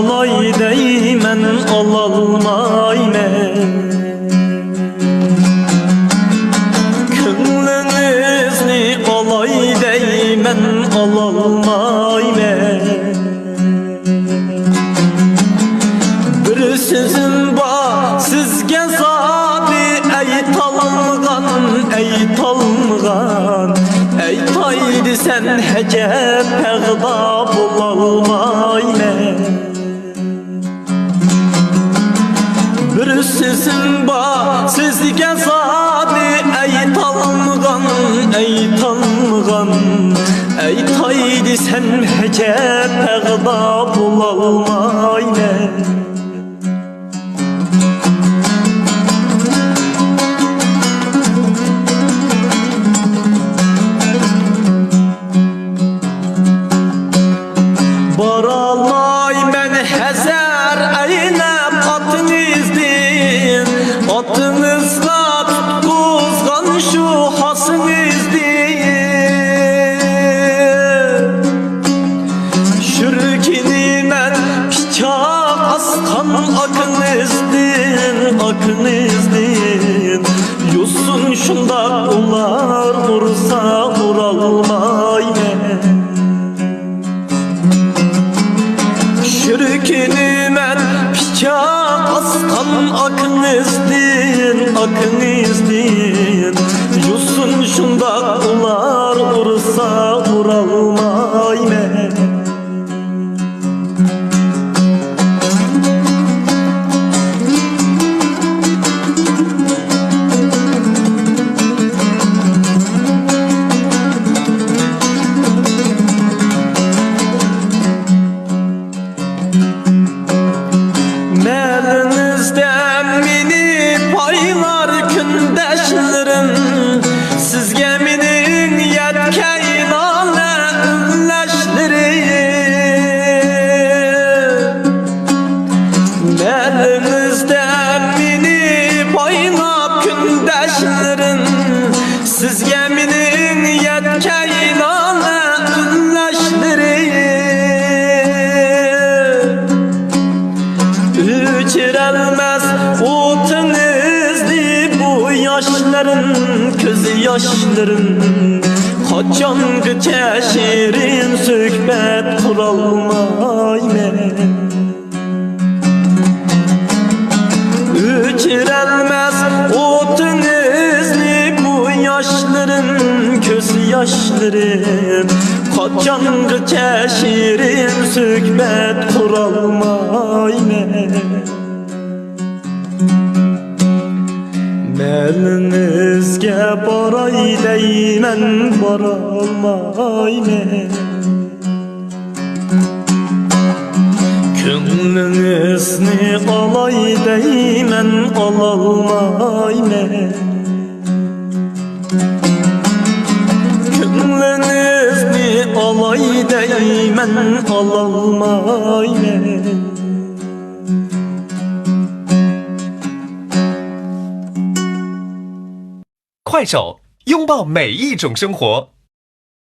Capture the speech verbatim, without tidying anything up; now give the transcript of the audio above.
ئالاي دەيمەن، ئالالمايمەن. كۆڭلىڭىزنى ئالاي دەيمەن، ئالالمايمەن. بىر سۆزۈم بار سىزگە زادى ئېيتالمىغان، ئېيتالمىغان. ئېيتاي دېسەم ئەجەب پەغدا بولالمايمەن. بىر سۆزۈم بار سىزگە زادى ئېيتالمىغان، ئېيتالمىغان. ئېيتاي دېسەم ئەجەب پەغدا بولالمايمەن. بارالمايمەن ھەزەر ئەيلەپ ئاتىڭىزدىن، ئاتىڭىزغا تۇتقۇزغان شۇ خاسىڭىزدىن. شۈركىنىمەن پىچاق ئاسقان ئاكىڭىزدىن، ئاكىڭىزدىن. يۈرسۇن شۇنداق ئۇلار، ئۇرسا ئۇرالمايمەن. شۈركىنىمەن پىچاق ئاسقان ئاكىڭىزدىن، ئاكىڭىزدىن. يۈرسۇن شۇنداق ئۇلار، ئۇرسا ئۇرالمايمەن. مېلىڭىزدە مېنى پايلار كۈندەشلىرىم، سىزگە مېنىڭ يەتكەي نالە ئۈنلەشلىرىم. مېلىڭىزدە مېنى پايلاپ كۈندەشلىرىم، سىزگە مېنىڭ يەتكەي نالە ئۈنلەشلىرىم. ئۆچۈرەلمەس ئوتىڭىزنى بۇ ياشلىرىم، كۆز ياشلىرىم. قاچانغىچە شېرىن سۆھبەت قۇرالمايمەن؟ ئۆچۈرەلمەس ئوتىڭىزنى بۇ ياشلىرىم، كۆز ياشلىرىم. قاچانغىچە شېرىن سۆھبەت قۇرالمايمەن؟ مېلىڭىزگە باراي دەيمەن، بارالمايمەن. كۆڭلىڭىزنى ئالاي دەيمەن، ئالالمايمەن. كۆڭلىڭىزنى ئالاي دەيمەن، ئالالمايمەن. كويسو، يوڭباۋ مېيئىجۇڭ شېڭخۇ.